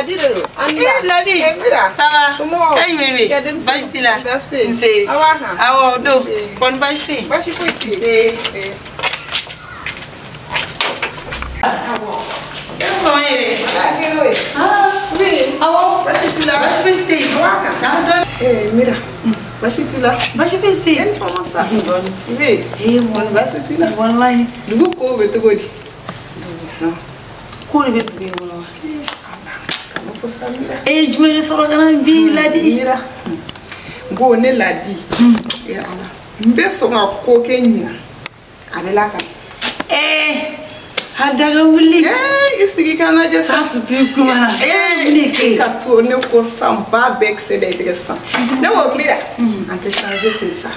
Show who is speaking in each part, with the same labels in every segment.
Speaker 1: Ladi de don.
Speaker 2: Ladi.
Speaker 1: Mira.
Speaker 2: Ça va?
Speaker 1: Somɔgɔw?
Speaker 2: Ka ɲi bébé.
Speaker 1: I ka denmisɛnninw?
Speaker 2: Baasi t'i la?
Speaker 1: Baasi tɛ yen.
Speaker 2: Nse.
Speaker 1: Aw b'a kan?
Speaker 2: Awɔ, don.
Speaker 1: Nse.
Speaker 2: Kɔni baasi tɛ yen?
Speaker 1: Baasi foyi tɛ yen.
Speaker 2: Nse.
Speaker 1: Awɔ.
Speaker 2: E bɛ fama ye dɛ.
Speaker 1: Ala kɛra o ye. Oui.
Speaker 2: Awɔ.
Speaker 1: Baasi t'i la?
Speaker 2: Baasi foyi tɛ yen.
Speaker 1: Aw b'a kan?
Speaker 2: N'an dɔɔnin.
Speaker 1: Mira. Baasi t'i la?
Speaker 2: Baasi foyi tɛ yen.
Speaker 1: E ni fama sa. I bɛ yen?
Speaker 2: Kɔni
Speaker 1: baasi t'i la?
Speaker 2: Walayi.
Speaker 1: Dugu kow bɛ cogo di?
Speaker 2: Dugu. Ko de bɛ dugu in kɔnɔ wa?
Speaker 1: Ko Samira.
Speaker 2: E ye jumɛn de sɔrɔ ka na bi Ladi?
Speaker 1: Mira. N ko ne Ladi. E Ala. N bɛ sɔn ka ko kɛ ɲina. A bɛ lakale.
Speaker 2: A daga wuli.
Speaker 1: I sigi ka lajɛ sa.
Speaker 2: Sa tutu kuma na. Ne
Speaker 1: kɛ. Ka to ne ko san ba bɛɛ kisɛ da i tɛgɛ sisan. Ne ko Mira. An tɛ changer ten sa.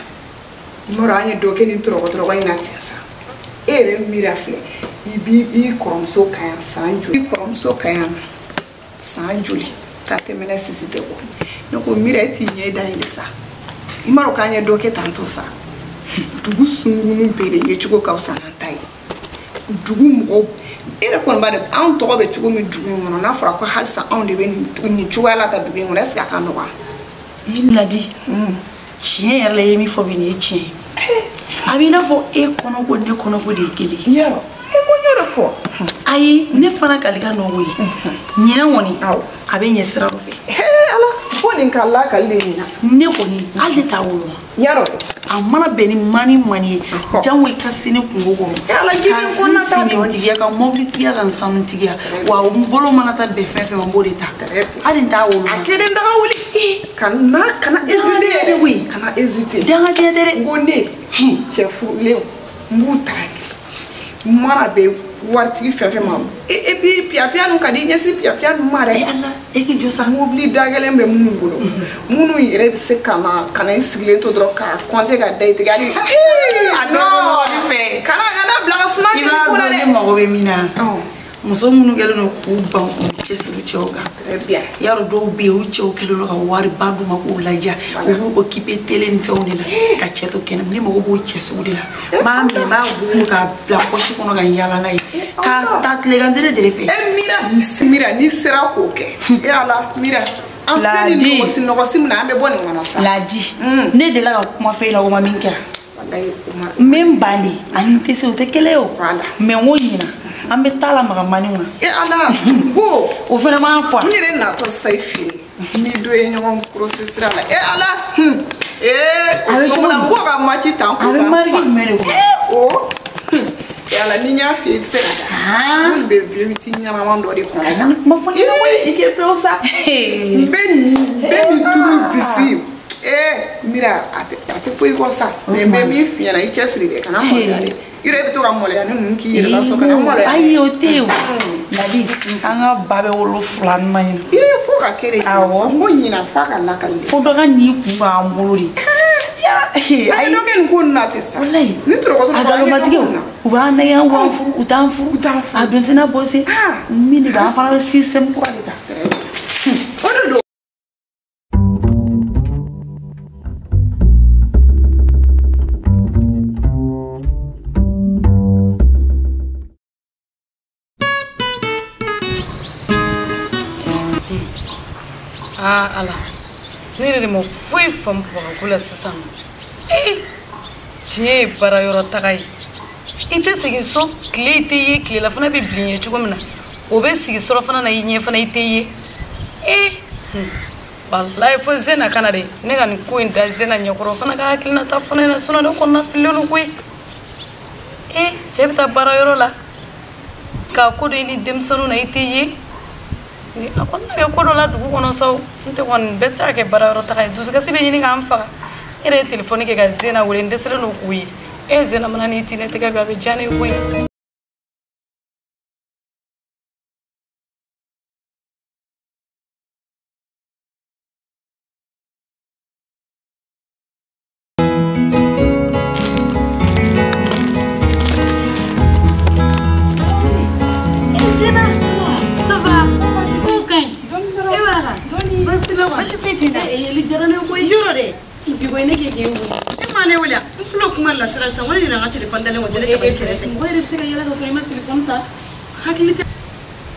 Speaker 1: N b'a dɔn an ye dɔ kɛ nin tɔrɔgɔ in na ten sa. E yɛrɛ Mira filɛ. I b'i i kɔrɔmuso kan yan san joli. I kɔrɔmuso kan yan san joli. Ka tɛmɛ sisi tɛ bɔ. Ne ko Mira e t'i ɲɛ dayɛlɛ sa. I m'a dɔn k'an ye dɔ kɛ tantɔ sa. Dugu sunkurunin bɛɛ de yecogo ka fisa n'an ta ye. Dugu mɔgɔw e yɛrɛ kɔni b'a dɔn anw tɔgɔ bɛ cogo min dugu in kɔnɔ n'a fɔra ko halisa anw de bɛ nin cogoya la ta dugu in kɔnɔ est ce que a ka nɔgɔn?
Speaker 2: Ladi, tiɲɛ yɛrɛ la i ye min fɔ bi nin ye tiɲɛ ye. A b'i n'a fɔ e kɔnɔko ne kɔnɔko de ye kelen ye.
Speaker 1: Yarɔ e ko n y'o de fɔ.
Speaker 2: Ayi ne fana kalikan dɔ ko ye. Ɲinɛ kɔni a bɛ ɲɛ sira dɔ fɛ.
Speaker 1: Ala ko nin ka lakali de ɲina.
Speaker 2: Ne kɔni hali ne t'a woloma.
Speaker 1: Yarɔ.
Speaker 2: A mana bɛn ni mani mani ye jango i ka se ne kungo kɔnɔ.
Speaker 1: Ala k'i bɛ ko na ta dɔn.
Speaker 2: Tigiya ka mobili tigiya ka sanu tigiya wa n bolo mana taa bɛn fɛn fɛn ma n b'o de ta. Hali n t'a woloma.
Speaker 1: A kelen daga wuli. Kana hésiter
Speaker 2: de koyi.
Speaker 1: Kana hésiter.
Speaker 2: Dangadenya tɛ dɛ.
Speaker 1: N ko ne cɛ furulenw n b'u tarakili. N mana bɛn waritigi fɛn fɛn ma. Et puis piya-piya ninnu ka di ɲɛsin piya-piya ninnu ma dɛ.
Speaker 2: Ala e k'i jɔ sa.
Speaker 1: Mobili da gɛlɛn bɛ minnu bolo. Minnu yɛrɛ bɛ se ka na i sigilen to dɔrɔn k'a compter ka da i tigɛ hali. A non kana bila ka suma
Speaker 2: I b'a dɔn ne mago bɛ min na. Muso minnu kɛlen don k'u ban k'u cɛsiri cɛw kan.
Speaker 1: Très bien.
Speaker 2: Yarɔ dɔw bɛ yen u cɛw kɛlen don ka wariba d'u ma k'u laja. U b'u occuper télé ni fɛnw de la ka cɛ to kɛnɛma ne mago b'o cɛ sugu de la. N b'a minɛ n b'a bugu k'a bila poche kɔnɔ ka n yaala n'a ye. K'a ta tilegan tele de fɛ.
Speaker 1: Mira n'i sera k'o kɛ. E Ala Mira. An filɛ nin nɔgɔsi min na an bɛ bɔ nin kɔnɔ sa.
Speaker 2: Ladi ne delila ka kuma fɔ e la ko ma min kɛra. N bɛ n ban de ani n tɛ se o tɛ kelen ye o. Mais n ko ɲina. An bɛ taa la maga maniw na.
Speaker 1: E Ala ko
Speaker 2: o fana m'a fɔ.
Speaker 1: N yɛrɛ natɔ sa i fɛ yen ni dɔ ye ɲɔgɔn kurusi sira la. E Ala
Speaker 2: a bɛ cogo di?
Speaker 1: N ko ka match ta n ko
Speaker 2: a bɛ mariki jumɛn de kɔnɔ?
Speaker 1: O e Ala ni n y'a f'i ye i tɛ se ka da. N bɛ V8 ɲɛnama dɔ de kɔnɔ.
Speaker 2: Kana ni kuma fɔ ne ɲɛna
Speaker 1: koyi. I k'e pewu sa. N bɛ nin tulu bisi. Mira a tɛ foyi kɔ sa. Mais n bɛ min f'i ɲɛna i cɛsiri dɛ kana maloya dɛ. I yɛrɛ bɛ to ka maloya ni ninnu k'i yɛrɛ la so kana maloya.
Speaker 2: Ayi o tɛ yen o. Ladi an ka ba bɛ wolo fila ɲuman ɲini.
Speaker 1: Fo ka kɛ de. Awɔ. N ko ɲina f'a ka lakali de.
Speaker 2: Fo dɔ ka n'i kun b'an bolo de.
Speaker 1: Ayi dɔ kɛ nin ko ninnu na ten sa.
Speaker 2: Walayi.
Speaker 1: Ni tɔrɔgɔ
Speaker 2: a galomatigiw u b'an nɛgɛ an k'an furu u t'an furu.
Speaker 1: U t'an furu.
Speaker 2: A don sen bɔ sen. Min de don an fana bɛ système kura de ta.
Speaker 1: O de don.
Speaker 2: Ala ne yɛrɛ de ma foyi faamu Bamakɔ la sisan nɔ. Tiɲɛ ye baara yɔrɔ taga ye. I tɛ segin so tile i tɛ ye tilela fana bɛ bilen ye cogo min na o bɛ sigi surɔfana na i ɲɛ fana i tɛ ye. Walayi fo Zena ka na de ne ka nin ko in da Zena ɲɛkɔrɔ o fana ka hakilina ta fɔ ne ɲɛna sinon ne kɔnɔna fililen don koyi. Cɛ bɛ taa baara yɔrɔ la k'a ko dɔ i ni denmisɛnninw na i tɛ ye. A kɔni bɛ ko dɔ la dugu kɔnɔ sa o n tɛ kɔni bɛɛ tɛ se ka kɛ baara yɔrɔ taga ye dusukasi bɛ ɲini k'an faga e yɛrɛ ye telefɔni kɛ ka Zena wele n dɛsɛlen don k'o ye e Zena mana n'i ti ne tɛgɛ bi a bɛ diya ne ye koyi.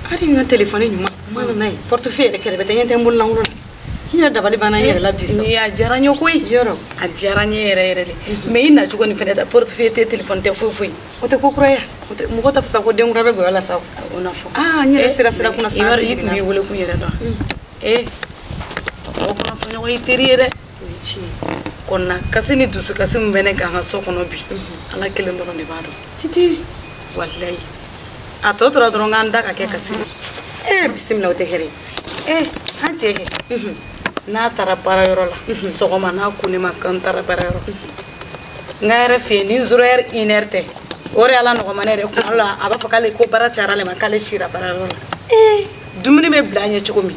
Speaker 3: Hali n ka telefɔni ɲuman ma na n'a ye portefeuille yɛrɛ kɛrɛfɛ tɛ n ɲɛ tɛ n bolo lankolon na n yɛrɛ dabali banna n yɛrɛ la bi sa.
Speaker 2: Ni a diyara n ye koyi.
Speaker 3: Yɔrɔ.
Speaker 2: A diyara n ye yɛrɛ yɛrɛ de. Mais i nacogo nin fɛnɛ ta portefeuille tɛ téléphone tɛ foyi foyi.
Speaker 3: O tɛ ko kura ye o tɛ mɔgɔ tɛ fisa ko den kura bɛ gɔyɔ la sa o.
Speaker 2: O na fɔ.
Speaker 3: Aa n yɛrɛ sera sira kunna sa.
Speaker 2: I b'a dɔn i tun b'i wele kun yɛrɛ dɔn. Ee mɔgɔ kɔnɔ fɔɲɔgɔn y'i teri ye dɛ.
Speaker 3: O ye tiɲɛ ye.
Speaker 2: Kɔnɔna kasi ni dusukasi min bɛ ne kan n ka so kɔnɔ bi. Ala kelen dɔrɔn de b'a dɔn.
Speaker 3: Titi.
Speaker 2: Walayi. A tɔ tora dɔrɔn k'an da ka kɛ kasi ye.
Speaker 3: Ee bisimila o tɛ hɛrɛ ye.
Speaker 2: Ee an cɛ kɛ. N'a taara baarayɔrɔ la sɔgɔma n'a ko ne ma k'an taara baarayɔrɔ n ka yɛrɛ fɛ yen ni 0 heure 1 heure tɛ o de y'ala nɔgɔma ne yɛrɛ kuma dɔ la a b'a fɔ k'ale ko baara cayara ale ma k'ale sira baarayɔrɔ la dumuni bɛ bila a ɲɛ cogo min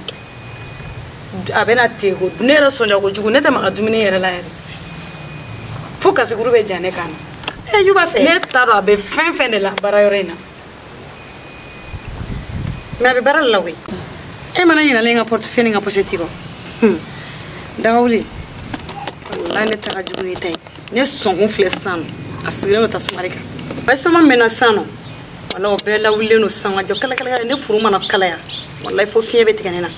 Speaker 2: a bɛna ten ko ne yɛrɛ sɔnja kojugu ne tɛ maga dumuni yɛrɛ la yɛrɛ fo kasikuru bɛ ja ne kan na
Speaker 3: Ee juba fɛ.
Speaker 2: Ne t'a dɔn a bɛ fɛn fɛn de la baarayɔrɔ in na.
Speaker 3: Mais a bɛ baara de la koyi. E mana ɲinalen n ka portefeuille ni n ka pochette kɔ. Dagawuli walayi ne ta ka jugu n'i ta ye ne sɔnkun filɛ sisan nɔ a sigilen don tasuma de kan estomac mɛnna sisan nɔ walayi o bɛɛ lawulilen don sisan ka jɔ kala kala kala ne furu mana kalaya walayi fo fiɲɛ bɛ tigɛ ne na.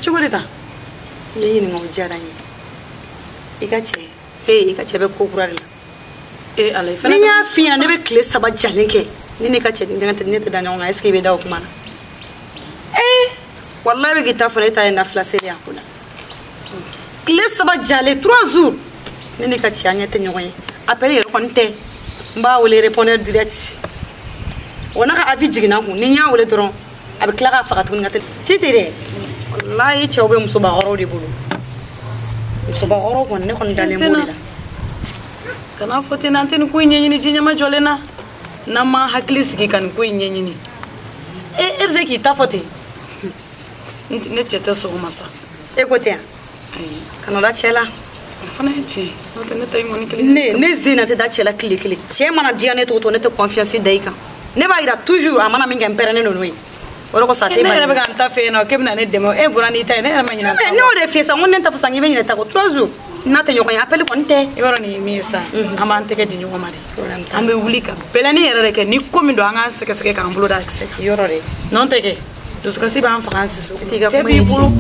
Speaker 2: Cogo di tan.
Speaker 3: Ne ɲininka o diyara n ye i ka cɛ he i ka cɛ bɛ ko kura de la.
Speaker 2: Ee ala i fana.
Speaker 3: Ni n y'a f'i ɲɛna ne bɛ tile 3 jalen kɛ ne n'i ka cɛ ne tɛ da ɲɔgɔn kan est ce que i bɛ da o kuma na. Ee walayi bɛ k'i ta fɔ ne ta ye nafila seli a ko la. Tile 3 jalen 3 jours ne n'i ka cɛ an ɲɛ tɛ ɲɔgɔn ye appel yɛrɛ kɔni tɛ n b'a wele répondeur direct o n'a ka avis jiginna n kun ni n y'a wele dɔrɔn a bɛ tila k'a faga tuguni ka tɛ titi dɛ walayi cɛw bɛ musobakɔrɔw de bolo musobakɔrɔw kɔni ne kɔni dalen b'o de la.
Speaker 2: Kana fɔ ten an tɛ nin ko in ɲɛɲini ji ɲɛma jɔlen na n'an ma hakili sigi ka nin ko in ɲɛɲini e e bɛ se k'i ta fɔ ten ne cɛ tɛ sɔgɔma sa.
Speaker 3: E ko ten yan. Kana da cɛ la.
Speaker 2: O fana ye tiɲɛ n'o tɛ ne ta in kɔni kelen.
Speaker 3: Ne Zena tɛ da cɛ la tile kelen cɛ mana diya ne cogo cogo ne tɛ confiance da i kan ne b'a yira toujours a mana min kɛ n pɛrɛnnen don n'o ye o de kosɔn a tɛ
Speaker 2: Ne yɛrɛ bɛ ka n ta fɛ yen nɔ k'e bɛna ne dɛmɛ e bɔra n'i ta ye ne yɛrɛ ma ɲinɛ.
Speaker 3: Ne y'o de f'i ye sa n ko ne ta fɔ sa n k'i bɛ ɲinɛ ta kɔ 3 jours n'a tɛ ɲɔgɔn ye appel kɔni tɛ.
Speaker 2: I b'a dɔn nin ye min ye sa an b'an tɛgɛ di ɲɔgɔn ma de an bɛ wuli ka bɛlɛnin yɛrɛ de kɛ ni ko min don an k'an sɛgɛsɛgɛ k'an bolo da kisɛ kan.
Speaker 3: Yɔrɔ de.
Speaker 2: N'o tɛ kɛ dusukasi b'an faga an siso.
Speaker 3: Cɛ b'i bolo.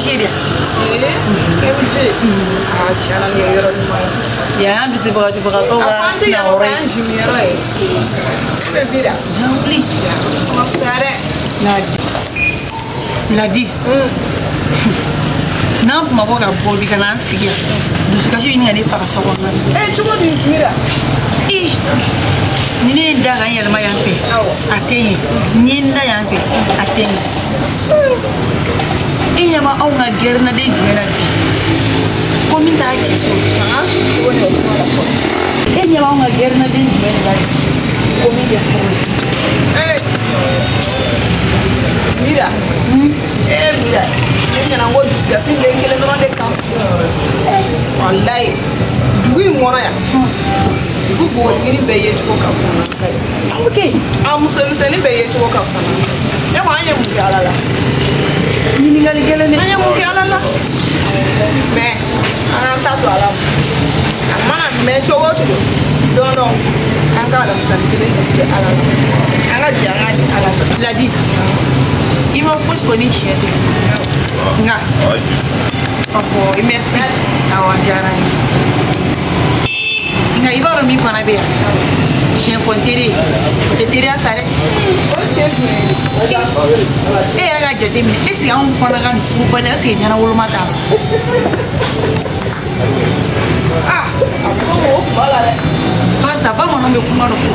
Speaker 2: MG de yan.
Speaker 1: MG. Ah tiɲɛ na nin ye yɔrɔ ɲuman ye.
Speaker 2: Yan y'an bisibagatubagatɔw ka
Speaker 1: A fɔ an tɛ yan
Speaker 2: na yɔrɔ
Speaker 1: ye.
Speaker 2: ye.
Speaker 1: An jimiyɔrɔ ye. E bɛ bi da.
Speaker 2: N'an wuli.
Speaker 1: Yan sɔngɔ fisaya dɛ.
Speaker 2: Ladi. Ladi. N'an kun ma bɔ ka bɔ bi ka n'an sigi yan dusukasi bɛ ɲini ka ne faga so kɔnɔna na.
Speaker 1: Ee cogo di Mira?
Speaker 2: Ee ni ne ye n da ka n yɛlɛma yan fɛ a tɛ ɲɛ, ni ye n da yan fɛ a tɛ ɲɛ. E ɲɛ bɛ anw ka gɛrɛnaden jumɛn na bi ko min t'a cɛ so? E ɲɛ b'anw ka gɛrɛnaden jumɛn de la bi ko min tɛ furu ye?
Speaker 1: Ee Mira. Ee Mira. Ne ɲɛna ko dusukasi bɛ n kelen dɔrɔn de kan. Walayi dugu in kɔnɔ yan. Dugu npogotiginin bɛɛ ye cogo ka fisa n'an ta ye.
Speaker 2: Ok.
Speaker 1: A musomisɛnnin bɛɛ ye cogo ka fisa n'an ta ye. Ne ko an ye mun kɛ Ala la?
Speaker 2: Ɲininkali gɛlɛn dɛ.
Speaker 1: An ye mun kɛ Ala la? Mais an k'an ta to Ala ma. A mana mɛn cogo o cogo don dɔ an ka alamisani kelen de kɛ Ala la. An ka jɛ an k'a di Ala ma.
Speaker 2: Ladi, i ma fosi fɔ ni tiɲɛ tɛ. Nka ɔhɔ merci, awɔ a diyara n ye. Nka i b'a dɔn min fana bɛ yan, tiɲɛ fɔ n teri ye o tɛ teriya sa dɛ.
Speaker 1: O tiɲɛ jumɛn ye?
Speaker 2: E yɛrɛ ka jateminɛ, est ce que anw fana ka nin furubaliya, est ce que ɲɛnawoloma t'a la?
Speaker 1: Ah a ko o tun b'a la dɛ.
Speaker 2: Barisa bamananw bɛ kuma dɔ fɔ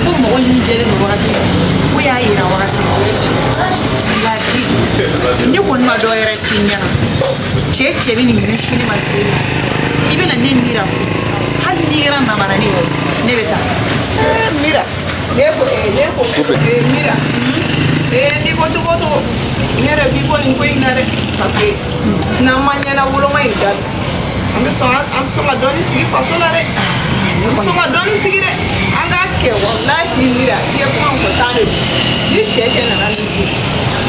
Speaker 2: ko mɔgɔ ni jɛlen don wagati min ko y'a yira wagati min. Ladi, ne kɔni ma dɔ wɛrɛ f'i ɲɛna, cɛ bɛ nin ɲɛsin ne ma sen na k'i bɛna ne Mira furu, hali n'i kɛra namarani ye ne bɛ taa.
Speaker 1: Ee Mira ne ko ne ko Mira n'i ko cogo o cogo ne yɛrɛ b'i bɔ nin ko in na dɛ, parce que n'an ma ɲɛnawoloma in dabila an bɛ sɔn ka dɔɔnin sigi faso la dɛ. An bɛ sɔn ka dɔɔnin sigi dɛ. An k'a kɛ walahi Mira i ye kuma min fɔ tan de don. Ni cɛ nana nin sigi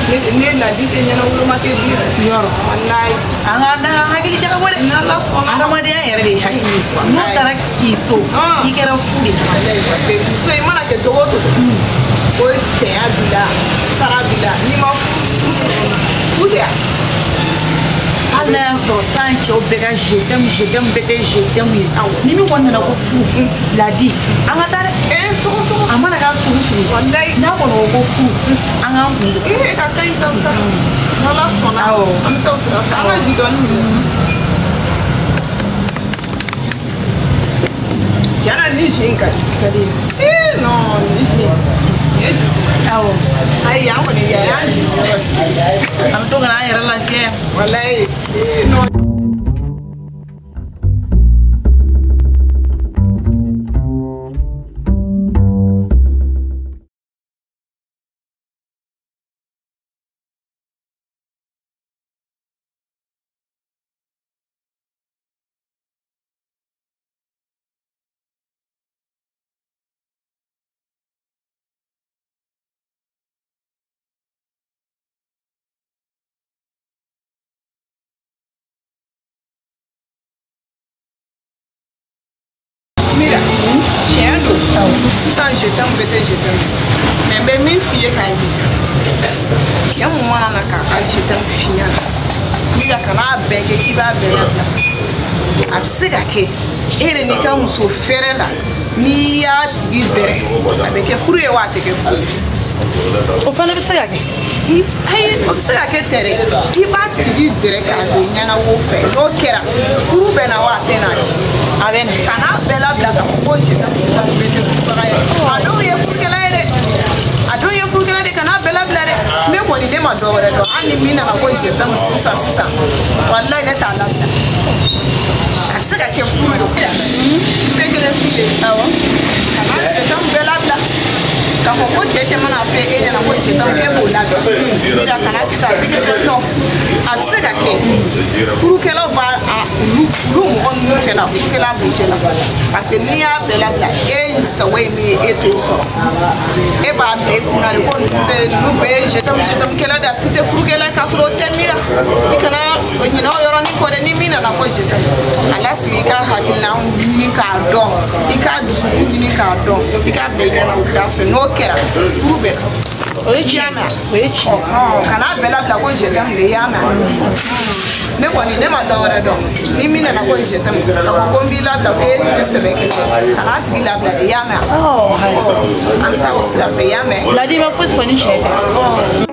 Speaker 1: ne Ladi tɛ ɲɛnawoloma tɛ di yɛrɛ.
Speaker 2: Yɔrɔ.
Speaker 1: Walahi.
Speaker 2: An ka da hakili jagabɔ dɛ.
Speaker 1: N'Ala sɔnna.
Speaker 2: Adamadenya yɛrɛ de ye hakili ye. N'o taara k'i to i kɛra fu de ye.
Speaker 1: Walahi parce que muso in mana kɛ cogo o cogo ko cɛya b'i la sara b'i la n'i ma furu sɔrɔ fu tɛ yan.
Speaker 2: Hali n'a y'a sɔrɔ san cɛw bɛɛ ka je t'aime je t'aime bɛɛ tɛ je t'aime ye. Ni min kɔni nana ko furu Ladi an ka taa dɛ.
Speaker 1: Ee sogo sogo.
Speaker 2: A mana k'a sugu sugu.
Speaker 1: Walayi.
Speaker 2: N'a kɔni ko ko furu an k'an kun don.
Speaker 1: Ee ka ɲi tan sa. N'Ala sɔnna.
Speaker 2: Awɔ.
Speaker 1: An bɛ taa o sira fɛ. An ka ji dɔɔni min. Tiɲɛ na nin si in ka di.
Speaker 2: Ka di.
Speaker 1: Ee non nin si in nin ye si duman ye.
Speaker 2: Awɔ.
Speaker 1: Ayi an kɔni yan y'an jigi yɔrɔ ye.
Speaker 2: An bɛ to ka n'an yɛrɛ lafiya yan.
Speaker 1: Walayi ee non. Mira, tiɲɛ don sisan je t'aime bɛɛ tɛ je t'aime mais n bɛ min f'i ye k'a di cɛ mun mana na k'a ka je t'aime f'i ɲɛna Mira kan'a bɛɛ kɛ k'i b'a bɛɛ labila. A bɛ se ka kɛ e yɛrɛ n'i ka muso fɛrɛ la n'i y'a tigi dɛrɛ a bɛ kɛ furu ye wa a tɛ kɛ furu ye.
Speaker 2: O fana bɛ se ka kɛ.
Speaker 1: Ayi o bɛ se ka kɛ tɛ dɛ, i b'a tigi dɛrɛ k'a don ɲɛnawo fɛ n'o kɛra furu bɛ na wa a tɛ na.
Speaker 2: A bɛ na.
Speaker 1: Kan'a bɛɛ labila k'a fɔ ko je t'aime je t'aime bɛɛ tɛ furubaga ye. A dɔw ye furukɛla ye dɛ, a dɔw ye furukɛla de, kan'a bɛɛ labila dɛ. Ne kɔni ne ma dɔ wɛrɛ dɔn hali ni min nana ko je t'aime sisan sisan walayi ne t'a labila. A bɛ se ka kɛ furu ye. N bɛ kelen f'i ye.
Speaker 2: Awɔ.
Speaker 1: Kan'a je t'aime bɛɛ labila. K'a fɔ ko cɛ mana fɛ e ɲɛna ko je t'aime e b'o labila. Mira kana kɛ tan a bɛ kɛ ten tɔ. A bɛ se ka kɛ furukɛlaw b'a olu mɔgɔ ninnu cɛ la furukɛla b'u cɛ la parce que n'i y'a bɛɛ labila e sago ye min ye e t'o sɔrɔ. E b'a bila i kunna de ko ninnu bɛɛ ye je t'aime kɛla de a si tɛ furukɛla ye k'a sɔrɔ o tɛ Mira. I kana ɲinɛ o yɔrɔnin kɔ dɛ, ni min nana ko je t'aime a lasigi i ka hakilina ɲini k'a dɔn, i k'a dusukun ɲini k'a dɔn, i k'a bila i ɲɛna o da fɛ n'o kɛra furu bɛ na.
Speaker 2: O ye
Speaker 1: I y'a
Speaker 2: tiɲɛ
Speaker 1: mɛn?
Speaker 2: O ye tiɲɛ.
Speaker 1: Kana bɛɛ labila ko je t'aime de, i y'a mɛn? Ne kɔni, ne ma dɔ wɛrɛ dɔn. Ni min nana ko je t'aime, k'a fɔ ko n b'i labila, e ni ne sɛbɛ kelen, kana a tigi labila de, i y'a mɛn? An bɛ taa o sira fɛ, i y'a mɛn?
Speaker 2: Ladi, i ma fosi fɔ ni tiɲɛ tɛ.